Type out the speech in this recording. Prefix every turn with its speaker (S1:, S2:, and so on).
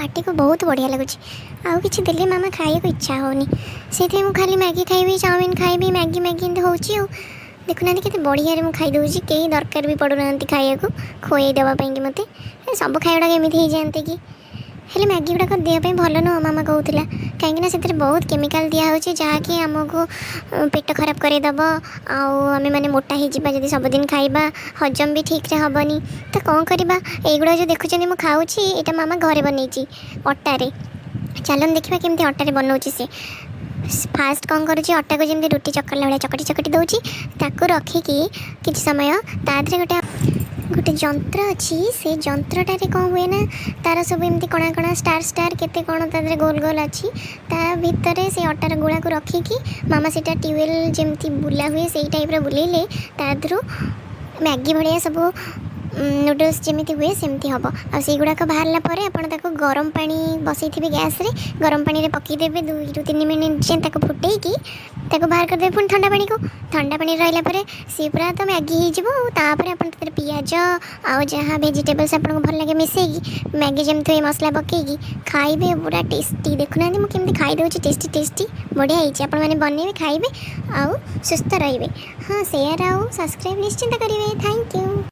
S1: ପାଟିକୁ ବହୁତ ବଢ଼ିଆ ଲାଗୁଛି। ଆଉ କିଛି ଦେଲେ ମାମା ଖାଇବାକୁ ଇଚ୍ଛା ହେଉନି। ସେଇଥିପାଇଁ ମୁଁ ଖାଲି ମ୍ୟାଗି ଖାଇବି, ଚାଉମିନ୍ ଖାଇବି, ମ୍ୟାଗି ମ୍ୟାଗି ଏମିତି ହେଉଛି। ଆଉ ଦେଖୁନାହାନ୍ତି କେତେ ବଢ଼ିଆରେ ମୁଁ ଖାଇଦେଉଛି। କେହି ଦରକାର ବି ପଡ଼ୁନାହାନ୍ତି ଖାଇବାକୁ ଖୁଆଇ ଦେବା ପାଇଁକି ମୋତେ। ଏ ସବୁ ଖାଇବା ଗୁଡ଼ାକ ଏମିତି ହେଇଯାଆନ୍ତେ କି। ହେଲେ ମ୍ୟାଗି ଗୁଡ଼ାକ ଦେହ ପାଇଁ ଭଲ ନୁହଁ ମାମା କହୁଥିଲା, କାହିଁକିନା ସେଥିରେ ବହୁତ କେମିକାଲ ଦିଆହେଉଛି, ଯାହାକି ଆମକୁ ପେଟ ଖରାପ କରେଇଦେବ ଆଉ ଆମେମାନେ ମୋଟା ହେଇଯିବା ଯଦି ସବୁଦିନ ଖାଇବା। ହଜମ ବି ଠିକ୍ରେ ହେବନି। ତ କ'ଣ କରିବା? ଏଇଗୁଡ଼ା ଯେଉଁ ଦେଖୁଛନ୍ତି ମୁଁ ଖାଉଛି, ଏଇଟା ମାମା ଘରେ ବନେଇଛି ଅଟାରେ। ଚାଲନ୍ତୁ ଦେଖିବା କେମିତି ଅଟାରେ ବନଉଛି ସେ। ଫାଷ୍ଟ କ'ଣ କରୁଛି? ଅଟାକୁ ଯେମିତି ରୁଟି ଚକଟିଲା ଭଳିଆ ଚକଟି ଚକଟି ଦେଉଛି। ତାକୁ ରଖିକି କିଛି ସମୟ ତା ଦେହରେ ଗୋଟେ ଗୋଟେ ଯନ୍ତ୍ର ଅଛି। ସେ ଯନ୍ତ୍ରଟାରେ କ'ଣ ହୁଏ ନା, ତାର ସବୁ ଏମିତି କଣା କଣା, ଷ୍ଟାର୍ ଷ୍ଟାର୍, କେତେ କ'ଣ ତା ଦେହରେ ଗୋଲ ଗୋଲ ଅଛି। ତା ଭିତରେ ସେ ଅଟାର ଗୁଳାକୁ ରଖିକି ମାମା ସେଇଟା ଟ୍ୟୁୱେଲ୍ ଯେମିତି ବୁଲା ହୁଏ, ସେଇ ଟାଇପ୍ର ବୁଲେଇଲେ ତା ଦେହରୁ ମ୍ୟାଗି ଭଳିଆ ସବୁ ନୁଡ଼ଲ୍ସ ଯେମିତି ହୁଏ, ସେମିତି ହେବ। ଆଉ ସେଇଗୁଡ଼ାକ ବାହାରିଲା ପରେ ଆପଣ ତାକୁ ଗରମ ପାଣି ବସେଇଥିବେ ଗ୍ୟାସ୍ରେ, ଗରମ ପାଣିରେ ପକାଇଦେବେ। 2ରୁ 3 ମିନିଟ୍ ଯାଏଁ ତାକୁ ଫୁଟେଇକି ତାକୁ ବାହାର କରିଦେବେ ପୁଣି ଥଣ୍ଡା ପାଣିକୁ। ଥଣ୍ଡା ପାଣି ରହିଲା ପରେ ସିଏ ପୁରା ତ ମ୍ୟାଗି ହେଇଯିବ। ଆଉ ତାପରେ ଆପଣ ସେଥିରେ ପିଆଜ ଆଉ ଯାହା ଭେଜିଟେବଲ୍ସ ଆପଣଙ୍କୁ ଭଲ ଲାଗେ ମିଶେଇକି ମ୍ୟାଗି ଯେମିତି ହୁଏ, ମସଲା ପକେଇକି ଖାଇବେ, ପୁରା ଟେଷ୍ଟି। ଦେଖୁନାହାନ୍ତି ମୁଁ କେମିତି ଖାଇଦେଉଛି, ଟେଷ୍ଟି ଟେଷ୍ଟି, ବଢ଼ିଆ ହେଇଛି। ଆପଣମାନେ ବନେଇବେ, ଖାଇବେ ଆଉ ସୁସ୍ଥ ରହିବେ। ହଁ, ସେୟାର ଆଉ ସବସ୍କ୍ରାଇବ୍ ନିଶ୍ଚିନ୍ତ କରିବେ। Thank you.